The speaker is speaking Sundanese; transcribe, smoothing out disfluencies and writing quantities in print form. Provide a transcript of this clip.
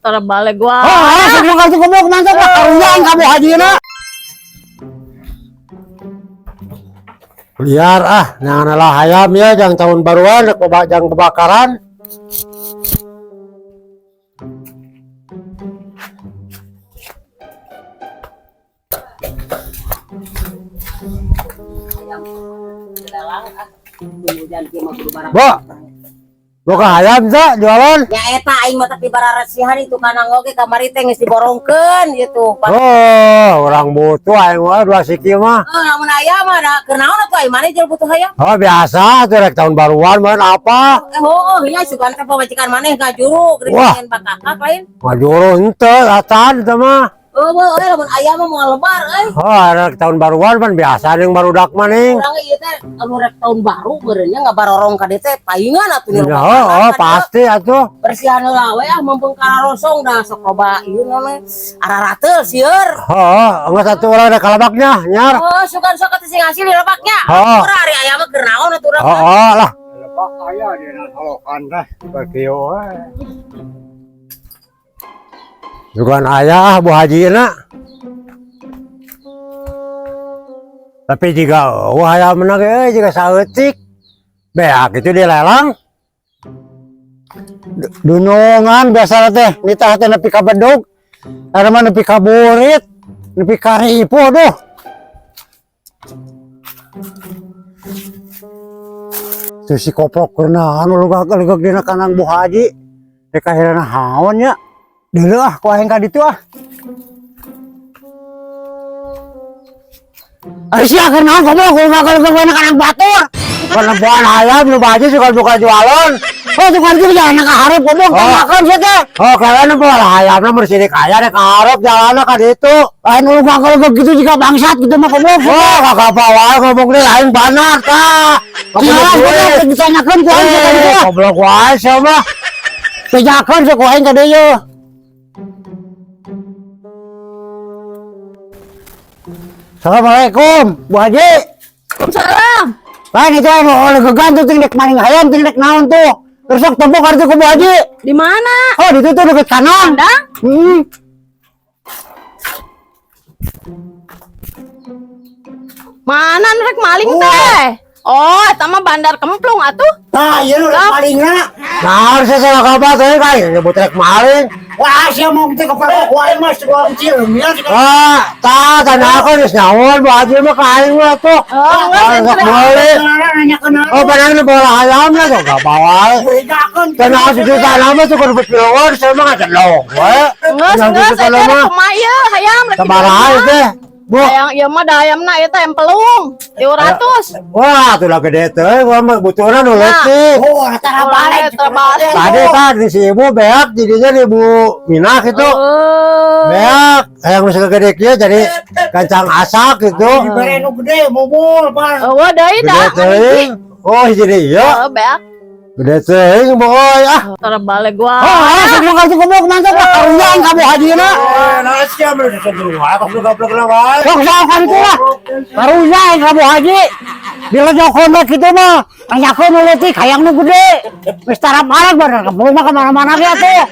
Terbalik gua. Oh, sebelum kartu goblok mantap lah karunya kamu hajina. Liar ah, jangan lah hayam ya, jangan tahun baruan, jangan kebakaran. Bo, boga hayam za jualan. Ya eta aing mah tapi bararasihan itu kanang oge kamari teh geus diborongkeun gitu. Oh, orang butuh aing mah dua siki mah. Oh, lamun aya mah da keur naon atuh aing maneh jeung butuh hayam. Oh, biasa tuh rek tahun baruan mah apa? Eh heueuh nya sugan teh pamajikan maneh ngajuru Wah. geuning bakakak lain. Ngajuru henteu atan teh mah. Heueuh euy lamun aya mah moal lebar euy. Oh, rek tahun baruan pan biasa ning barudak mah ning. Urang ieu teh anu rek tahun baru meureun nya ngabarorong ka dieu teh paingan atuh Ya, oh, oh, pasti atuh. Bersihan heula we ah mumpung kararosong da sok loba ieu naon ararateul sieur. Oh, enggak satu orang ada kalabaknya, nyar. Oh, sugan sok atuh sing hasil di lebaknya. Oh. Ora ari aya mah keur naon atuh urang. Oh, oh lah. Lebak aya dina solokan teh, kieu we. Bukan ayah Bu Haji na. Tapi jika wah hayam menang euy jika saeutik. Beak itu dilelang. Dunungan biasa teh nitah teh nepi ka bedug. Ada mah nepi ka burit, nepi ka ripuh duh. Tuh si koprok keur anu legag-legag dina kanang Bu Haji. Rek kahirana haon nya. Deuleu ah ku aing ka ditu ah. Ari sia keur naon goblok legag-legag dina kanang batur. Penempuan hayam nu Bu Haji suka buka jualan. Oh, tukang itu jangan ka hareup goblok, Oh. makan sia teh. Oh, kalian nempuan hayamna mun sirik aya rek ka hareup jalanna ka ditu. Lain nu legag-legag gitu jika bangsat gitu mah goblok. Oh, kagak apa wae ngomong deui aing banar tah. Iya, goblok ditanyakeun ku aing ka ditu. Goblok wae sia mah. Bejakeun sok ku aing ka dieu. Assalamualaikum, Bu Haji. Waalaikumsalam. Lain itu anu legegan tuh ting dek maling hayam ting dek naon tuh. Terus sok tembok kartu ku Bu Haji. Di mana? Oh, di situ deket kanan. Kandang? Hmm. Mana nu rek maling teh? Oh, eta mah bandar kemplung atuh. Tah, ieu nu rek malingna. Nah, saya salah kabar teh kan nyebut rek maling. Wah, sia mau teh kepergok wae mah sebuah kecil ya. Ah, tah tanah aku geus nyaon Bu Haji mah ka aing mah tuh. Oh, Ah, geus sok meuli. Nanya kenal. Oh, padahal nu bawa hayamna tuh gak bawa. Bedakeun. Tanah sejuta nama tuh kudu piluan saya mah ngacelong we. Geus Tanah geus sejuta eta nama. rek kumaha ieu hayam rek Sabaraha dijual. teh? Bu. Hayam ieu mah da hayamna ieu teh empelung 300. Wah, tuh lah gede teh, gua mah butuhna nu leutik. Oh, tara balik. Terbalik. Tadi tadi si ibu beak jadinya di ibu Minah gitu. Oh. Beak, yang nu segede kieu jadi kancang asak gitu. Dibere nu gede mobul, Pak. Eueuh deui Gede da. teuing. Oh, jadi iya. Heeh, beak. Gede teuing boy ah. Terbalik gua. Oh, sebelum kartu goblok mantap lah karunya kamu hajina. Nah, sia mah sebelum wae kok goblok lah wae. Sok sok kan itu lah. Karunya kamu haji. Bila jokon gitu mah, tanyakeun nu leutik hayang nu gede. Geus tarap arek bae keburu mah kemana-mana ge atuh.